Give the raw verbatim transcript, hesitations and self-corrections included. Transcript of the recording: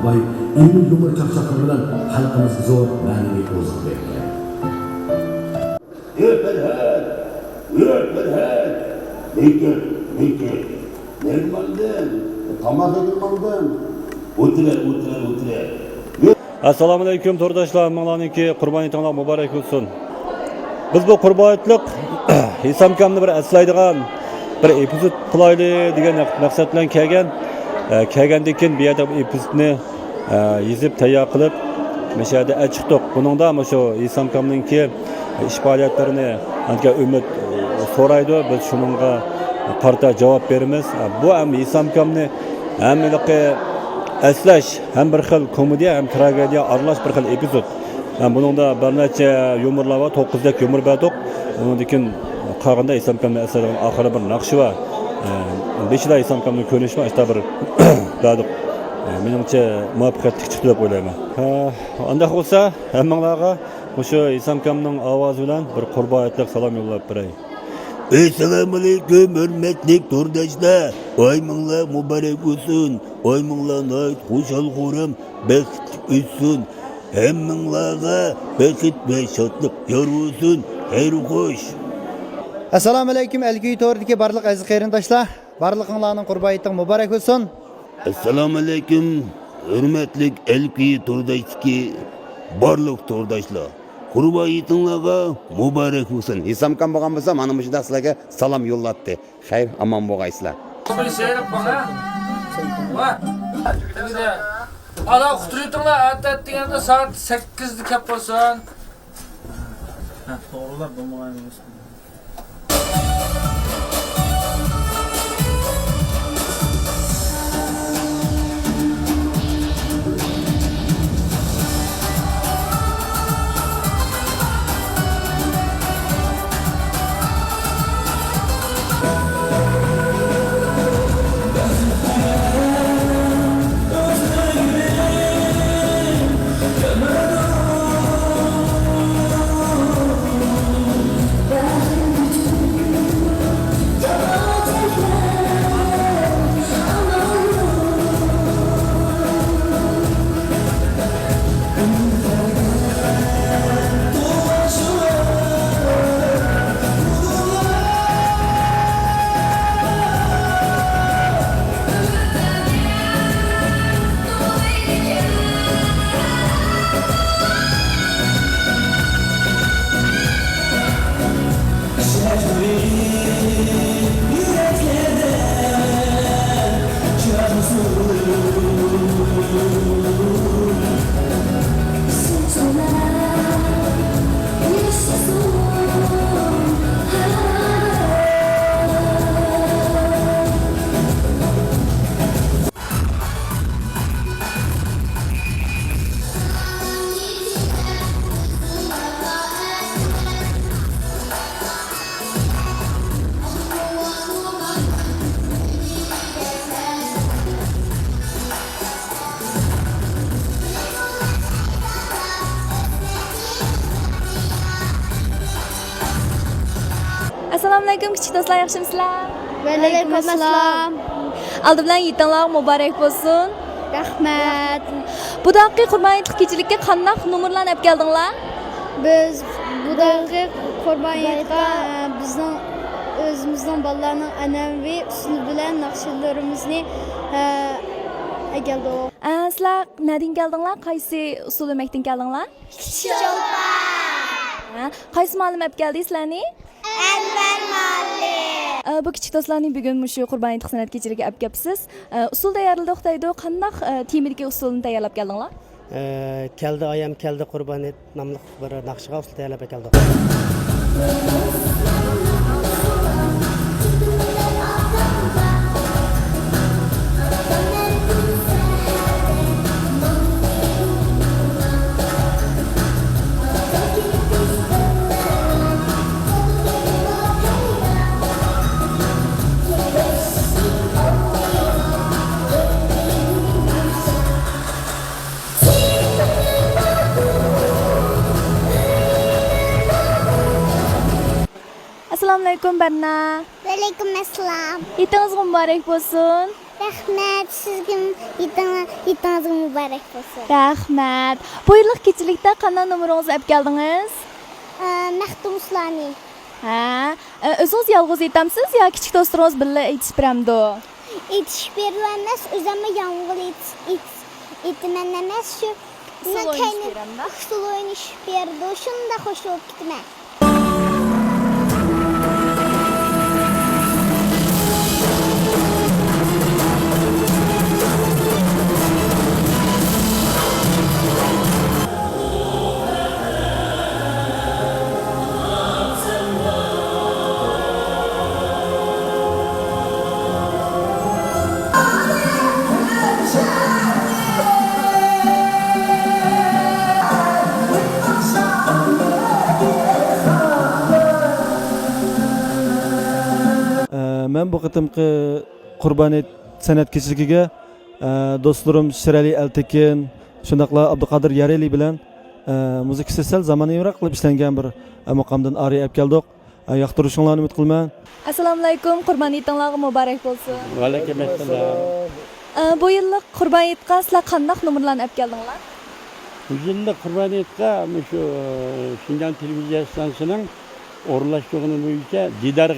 باي ئىلمىي يۇمۇر چاقچاقلىرى بىلەن خەلقىمىزگە زور مەنىۋى ئوزۇق بەرگەن. ئۆي پەرھات، ئۆي پەرھات، مېكىر، مېكىر. نېمە ماڭدىڭ؟ تاماق يېگىلى ماڭدىڭ؟ ئولتۇرە، ئولتۇرە، ئولتۇرە. ئەسسالامۇئەلەيكۇم تورداشلار، ھەممىڭلارنىڭكى قۇربان ھېيتىڭلار مۇبارەك بولسۇن. بىز بۇ قۇربان ھېيتلىق ھېسامكامنى بىر ئەسلەيدىغان بىر ئېپىزود قىلايلى دېگەن مەقسەت بىلەن كەلگەن. ئە، كەلگەندىن كېيىن بۇ يەردە بۇ ئېپىزودنى، ئە، يېزىپ تەييار قىلىپ، مۇشۇ يەردە ئەچىقتۇق. بۇنىڭدا مۇشۇ ھېسامكامنىڭكى ئىش پائالىيەتلىرىنى ئەنكە ئۈمىد سورايدۇ. بىز شۇنىڭغا قارىتا جاۋاب بېرىمىز. بۇ ھەم ھېسامكامنى ھەم ھېلىقى ئەسلەش، ھەم بىر خىل كومېدىيە، ھەم تراگېدىيە ئارىلاش بىر خىل ئېپىزود. ھەم بۇنىڭدا بىر نەچچە يۇمۇرلار بار، توققۇزدەك يۇمۇر بەردۇق. ئۇنىڭدىن كېيىن قالغاندا ھېسامكامنى ئەسلەيدىغان ئاخىرى بىر ناخشا بار. بېشىدا ھېسامكامنىڭ كۆرۈنۈشى بار، ئاشتا بىر بەردۇق. مېنىڭچە مۇۋەپپەقىيەتلىك چىقتى دەپ ئويلايمەن. ھە، ئانداق بولسا ھەممىڭلارغا مۇشۇ ھېسامكامنىڭ ئاۋازى بىلەن بىر قۇربان ھېيتلىق سالام يوللاپ بېرەي. ئەسسالامۇئەلەيكۇم، ھۆرمەتلىك تورداشلار! ئايىمىڭلار مۇبارەك بولسۇن! ئايىمىڭلار ناھايىتى خۇشال-خۇرام، بەختلىك ئۆتسۇن! ھەممىڭلارغا بەخت ۋە شادلىق يار بولسۇن! خەير خوش! ئەسسالامۇئەلەيكۇم، ئەلكۈي تورىدىكى بارلىق ئەزىز قېرىنداشلار! بارلىقىڭلارنىڭ قۇربان ھېيتىڭ مۇبارەك بولسۇن! ئەسسالامۇئەلەيكۇم، ھۆرمەتلىك ئەلكۈي تورداشتىكى بارلىق تورداشلار! قۇربان ھېيتىڭلارغا مۇبارەك بولسۇن! ھېسامكام بولغان بولسا، مانا مۇشۇنداق سىلەرگە سالام يوللاپتى. خەير، ئامان بولغايسىلەر. بىر سېرىق بولغان. ۋا. ئانا ئۇقتۇرۇۋېتىڭلار، ئەتە دېگەندە سائەت سەككىزدە كەپ قالسۇن. ھە، توغرىلاپ بولمىغان. ئەسسالامۇئەلەيكۇم، كىچىك دوستلار، ياخشىمۇسىلەر؟ ۋەئەلەيكۇم ئەسسالام. ئالدى بىلەن ھېيتىڭلار مۇبارەك بولسۇن. رەھمەت. بۇ داقىقى قۇربان ھېيتلىق كېچىلىككە قانداق نومۇرلارنى ئەپ كەلدىڭلار؟ بىز بۇ داقىقى قۇربان ھېيتقا، ئە، بىزنىڭ ئۆزىمىزنىڭ بالىلارنىڭ ئەنئەنىۋى ئۇسۇلى بىلەن ناخشىلىرىمىزنى، ئە، ئەكەلدۇق. ئە، سىلەر نەدىن كەلدىڭلار؟ قايسى ئۇسسۇل ئۆمەكتىن كەلدىڭلار؟ كىچىك چولپان. ھە، قايسى مۇئەللىم ئەپ كەلدى سىلەرنى؟ ئەنۋەر مۇئەللىم. ئە، بۇ كىچىك دوستلارنى بۈگۈن مۇشۇ قۇربان ھېيتلىق سەنئەت كېچىلىكىگە ئەپ كەپسىز. ئە، ئۇسسۇل تەييارلىدۇق دەيدۇ. قانداق، ئە، تېمىدىكى ئۇسسۇلنى تەييارلاپ كەلدىڭلار؟ ئە، كەلدى ئايام كەلدى قۇربان ھېيت ناملىق بىر ناخشىغا ئۇسسۇل تەييارلاپ ئەكەلدۇق. ئەسسالامۇئەلەيكۇم، بەرنا. ۋەئەلەيكۇم ئەسسالام. ھېيتىڭىزغا مۇبارەك بولسۇن. رەھمەت، سىزگىمۇ ھېيتىڭ-، ھېيتىڭىز مۇبارەك بولسۇن. رەھمەت. بۇ يىللىق كېچىلىكتە قانداق نومۇرىڭىزنى ئەپ كەلدىڭىز؟ ئە، مەختۇم ئۇسلانى. ھە. ئە، ئۆزىڭىز يالغۇز ئېيتامسىز يا كىچىك دوستلىرىڭىز بىللە ئېيتىشىپ بېرەمدۇ؟ ئېيتىشىپ بېرىۋەرمەس، ئۆزۈممۇ يالغۇز ئېيت-، ئېيت-، ئېيتىمەن ئەمەس، شۇ ئۇسسۇل ئوينىشىپ بېرەمدۇ؟ ئۇسسۇل ئوينىشىپ بېرىدۇ، شۇنداق خوش بولۇپ كېتىمەن. ئە، مەن بۇ قېتىمقى قۇربان ھېيت سەنئەت كېچىلىكىگە، ئە، دوستلىرىم شىرئەلى ئەلتېكىن، شۇنداقلا ئابدۇقادىر يارئەلى بىلەن، ئە، مۇزىكىسى سەل زامانىۋىراق قىلىپ ئىشلەنگەن بىر، ئە، مۇقامدىن ئارىيە ئەپ كەلدۇق. ئە، ياقتۇرۇشۇڭلارنى ئۈمىد قىلىمەن. ئەسسالامۇئەلەيكۇم، قۇربان ھېيتىڭلارغا مۇبارەك بولسۇن. ۋەئەلەيكۇم ئەسسالام. ئە، بۇ يىللىق قۇربان ھېيتقا سىلەر قانداق نومۇرلارنى ئەپ كەلدىڭلار؟ بۇ يىللىق قۇربان ھېيتقا مۇشۇ، ئە، شىنجاڭ تېلېۋىزىيە ئىستانسىسىنىڭ ئورۇنلاشتۇرغىنى بويىچە دىدار